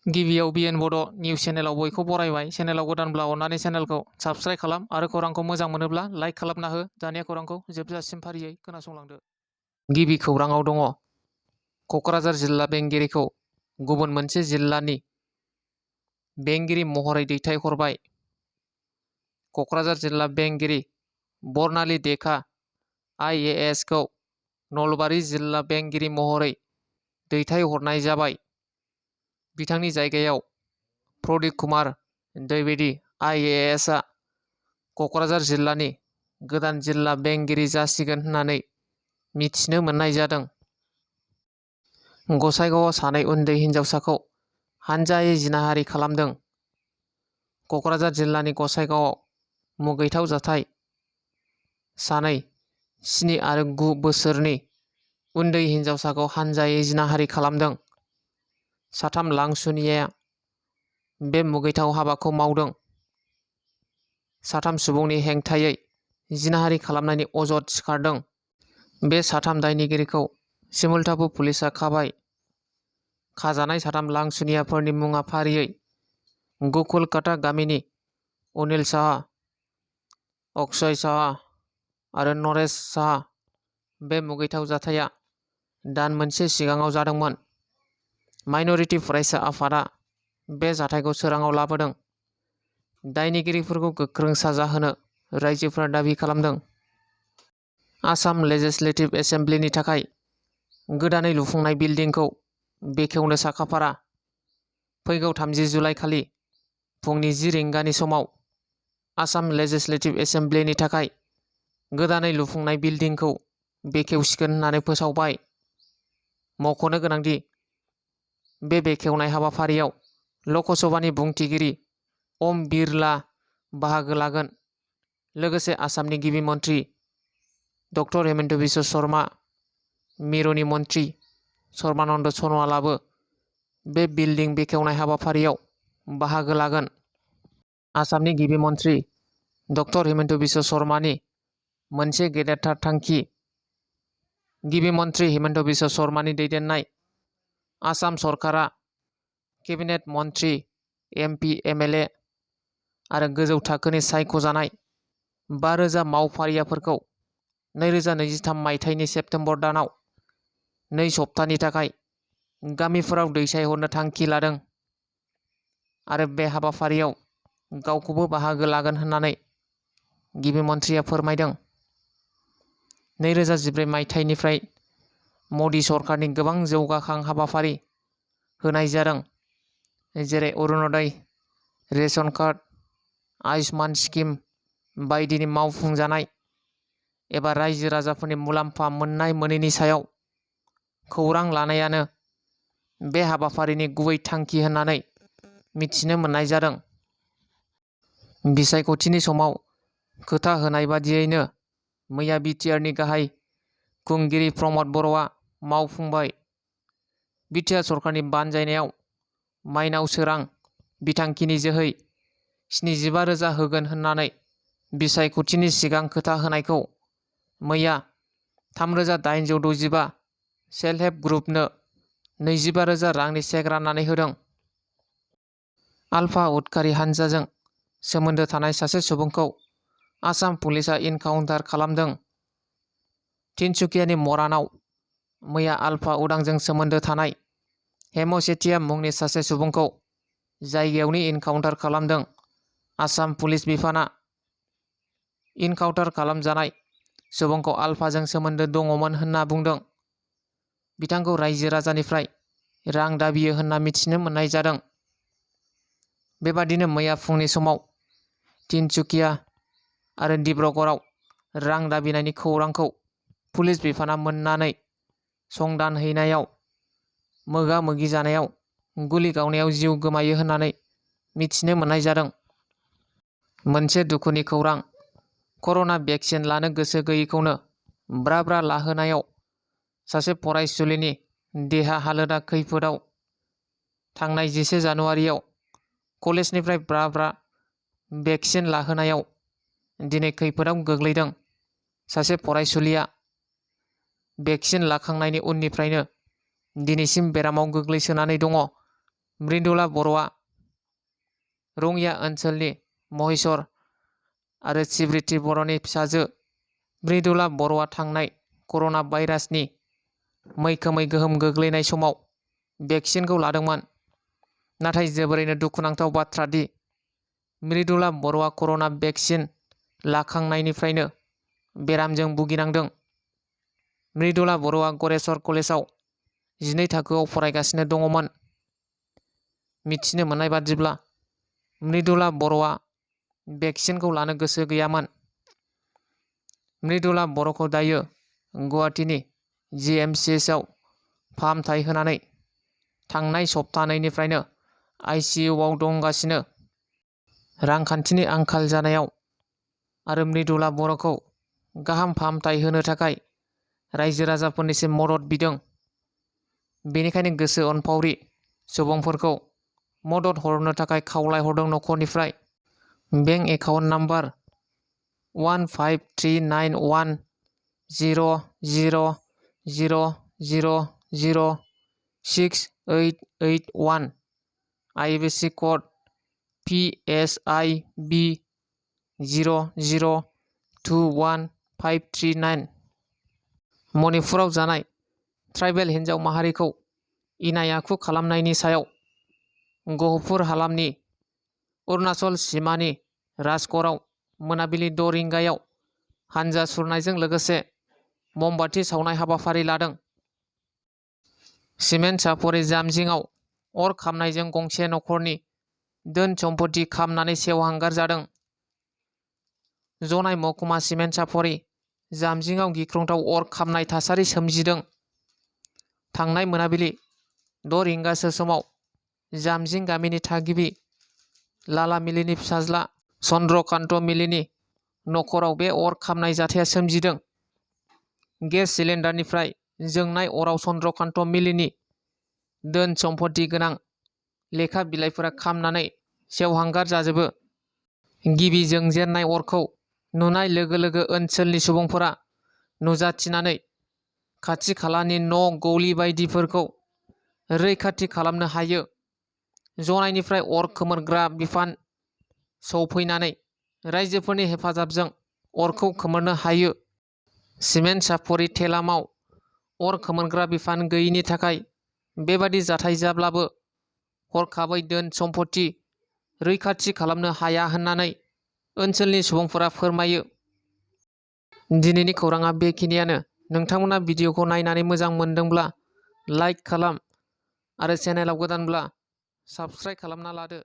गिबियाव बिएन बड' निउस चेनेलाव बयखौ बरायबाय। चेनेलाव गोदानब्ला अननानै चेनेलखौ साबस्क्राइब खालाम आरो खौरांखौ मोजां मोनोब्ला लाइक खालामना हो। दानिया खौरांखौ जोबजासिम फारियै खोनासंलांदो। गिबि खौराङाव दङ क'क्राझार जिल्ला बेंगिरिखौ गुबुन मोनसे जिल्लानि बेंगिरि महरै दैथायहरबाय। क'क्राझार जिल्ला बेंगिरि बर्नाली देखा IAS खौ नलबारि जिल्ला बेंगिरि महरै दैथायहरनाय जाबाय। बिथांनि जायगायाव प्रदीप कुमार द्विवेदी IAS आ क'क्राझार जिल्लानि गोदान जिल्ला बेंगिरि जासिगोन होननानै मिथिनो मोननाय जादों। गसाइगावआव सानै उन्दै हिनजावसाखौ हानजायै जिनाहारि खालामदों। क'क्राझार जिल्लानि गसाइगावआव मुगैथाव जाथाय। सानै 7 आरो 9 बोसोरनि उन्दै हिनजावसाखौ हानजायै जिनाहारि खालामदों। साथाम लांसुनिया बे मुगैथाव हाबाखौ मावदों। साथाम सुबुंनि हेंथायै जिनाहारि खालामनायनि अजद सिखारदों। बे साथाम दायनिगिरिखौ सिमुलटापु पुलिसआ खाबाय। खाजानाय साथाम लांसुनियाफोरनि मुङा फारियै गकुल काटा गामिनि अनिल साहा, अक्षय साहा आरो नरेश साहा। बे मुगैथाव जाथाया दान मोनसे सिगाङाव जादोंमोन। माइनरिटि फरायसा आफादा बे जाथायखौ सोराङाव लाबोदों। दायनिगिरिफोरखौ गोख्रों साजा होनो रायजोफोरा दाबि खालामदों। आसाम लेजिस्लेटिभ एसेमब्लिनि थाखाय गोदानै लुफुंनाय बिल्डिंखौ बेखेवनो साखाफारा। फैगौ 30 जुलाइ खालि फुंनि 10 रिंगानि समाव आसाम लेजिस्लेटिभ एसेमब्लिनि थाखाय गोदानै लुफुंनाय बिल्डिंखौ बेखेवसिगोन होननानै फोसावबाय। मख'नो गोनांदि बे बेखेवनाय हाबाफारियाव लकसभानि बुंथिगिरि ओम बिरला बाहागो लागोन। लोगोसे आसामनि गिबि मन्त्रि डक्टर हेमन्त बिश्व शर्मा, मिरुनि मन्त्रि सर्बानन्द सन'वालाबो बे बिल्डिं बेखेवनाय हाबाफारियाव बाहागो लागोन। आसामनि गिबि मन्त्रि डक्टर हेमन्त बिश्व शर्मानि मोनसे गेदेरथार थांखि। गिबि मन्त्रि हेमन्त बिश्व शर्मानि दैदेननाय आसाम सरकारा केबिनेट मन्त्रि, MP, MLA आरो गोजौ थाखोनि सायख'जानाय 5,000 मावफारियाफोरखौ 2023 मायथाइनि सेप्तेम्बर दानाव 2 सप्तानि थाखाय गामिफोराव दैथायहरनो थांखि लादों आरो बे हाबाफारियाव गावखौबो बाहागो लागोन होननानै गिबि मन्थ्रिया फोरमायदों। 2014 मायथाइनिफ्राय मदि सरकारनि गोबां जौगाखां हाबाफारि होनाय जादों, जेरै Arunodoi, ration card, Ayushman scheme बायदिनि मावफुंजानाय एबा रायजो राजाफोरनि मुलाम्फा मोननाय मोनैनि सायाव खौरां लानायानो बे हाबाफारिनि गुबै थांखि होननानै मिथिनो मोननाय जादों। बिसायख'थिनि समाव खोथा होनाय बादियैनो मैया BTRनि गाहाय खुंगिरि प्रमद बर'आ मावफुंबाय। BTR सरकारनि बानजायनायाव माइनाव सोरां बिथांखिनि जोहै 75,000 होगोन होननानै बिसायख'थिनि सिगां खोथा होनायखौ मैया 3,865 सेल्फ हेल्प ग्रुपनो 25,000 रांनि चेक राननानै होदों। आलफा उदखारि हानजाजों सोमोन्दो थानाय सासे सुबुंखौ आसाम पुलिसआ इनकाउन्टार खालामदों। तिनसुकियानि मरानाव मैया आलफा उदांजों सोमोन्दो थानाय हेम सेथिया मुंनि सासे सुबुंखौ जायगायावनो इनकाउन्टार खालामदों आसाम पुलिस बिफाना। इनकाउन्टार खालामजानाय सुबुंखौ आलफाजों सोमोन्दो दङमोन होनना बुंदों। बिथांखौ रायजो राजानिफ्राय रां दाबियो होनना मिथिनो मोननाय जादों। बेबादिनो मैया फुंनि समाव तिनसुकिया आरो डिब्रुगड़आव रां दाबिनायनि खौरांखौ पुलिस बिफाना मोननानै संदान हैनायाव मोगा मोगि जानायाव गुलि गावनायाव जिउ गोमायो होननानै मिथिनो मोननाय जादों। मोनसे दुखुनि खौरां, कर'ना भेक्सिन लानो गोसो गैयैखौनो ब्रा ब्रा लाहोनायाव सासे फरायसुलिनि देहा हालोदा खैफोदाव। थांनाय 10 जानुवारियाव कलेजनिफ्राय ब्रा ब्रा भेक्सिन लाहोनायाव दिनै खैफोदाव गोग्लैदों सासे फरायसुलिया। भेक्सिन लाखांनायनि उननिफ्रायनो दिनैसिम बेरामाव गोग्लैसोनानै दङ। मृदुला बर'आ रङिया ओनसोलनि महिसर आरो सिब्रिथि बर'नि फिसाजो मृदुला बर'आ थांनाय कर'ना भाइरासनि मैखोमै गोहोम गोग्लैनाय समाव भेक्सिनखौ लादोंमोन। नाथाय जोबोरैनो दुखुनांथाव बाथ्रा दि मृदुला बर'आ कर'ना भेक्सिन लाखांनायनिफ्रायनो बेरामजों भुगिनांदों। मृदुला बर'आ गरेस्वर कलेजाव 12 थाखोआव फरायगासिनो दङमोन। मिथिनो मोननाय बादिब्ला मृदुला बर'आ भेक्सिनखौ लानो गोसो गैयामोन। मृदुला बर'खौ दायो गुवाहाटीनि GMCHआव फाहामथाय होनानै थांनाय सप्तानैनिफ्रायनो ICUआव दंगासिनो। रांखान्थिनि आंखाल जानायाव आरो मृदुला बर'खौ गाहाम फाहामथाय होनो थाखाय रायजो राजाफोरनिसिम मदद बिदों। बेनिखायनो गोसो अनफावरि सुबुंफोरखौ मदद हरनो थाखाय खावलायहरदों नखरनिफ्राय। Bank account number 1539100006881 IFSC code PSIB 0021539। मणिपुराव जानाय ट्राइबेल हिन्जाव माहारिखौ इनाय आखु खालामनायनि सायाव गहपुर हालामनि अरुणाचल सिमानि राजगड़आव मोनाबिलि 6 रिंगायाव हानजा सुरनायजों लोगोसे ममबाति सावनाय हाबाफारि लादों। सिमेन्ट सापरि जामजिङाव अर खामनायजों गंसे नखरनि धोन सम्पति खामनानै सेवहांगार जादों। जनाय महकुमा सिमेन्ट सापरि जामजिङाव गिख्रंथाव अर खामनाय थासारि सोमजिदों। थांनाय मोनाबिलि 6 रिंगासो समाव जामजिं गामिनि थागिबि लाला मिलिनि फिसाज्ला चन्द्रकान्त मिलिनि नखराव बे अर खामनाय जाथाया सोमजिदों। गेस सिलिन्डारनिफ्राय जोंनाय अराव चन्द्रकान्त मिलिनि धोन सम्पति गोनां लेखा बिलाइफोरा खामनानै सेवहांगार जाजोबो। गिबि जोंजेननाय अरखौ नुनाय लोगो लोगो ओनसोलनि सुबुंफोरा नुजाथिनानै खाथि खालानि न' गलि बायदिफोरखौ रैखाथि खालामनो हायो। जनायनिफ्राय अर खोमोरग्रा बिफान सौफैनानै रायजोफोरनि हेफाजाबजों अरखौ खोमोरनो हायो। सिमेन्ट सापरि थेलामाव अर खोमोरग्रा बिफान गैयैनि थाखाय बेबादि जाथाय जाब्लाबो हरखाबै धोन सम्पति रैखाथि खालामनो हाया होननानै ओनसोलनि सुबुंफोरा फोरमायो। दिनैनि खौराङा बेखिनियानो। नोंथांमोना भिडिअखौ नायनानै मोजां मोनदोंब्ला लाइक खालाम आरो चेनेलाव गोदानब्ला साबस्क्राइब खालामना लादो।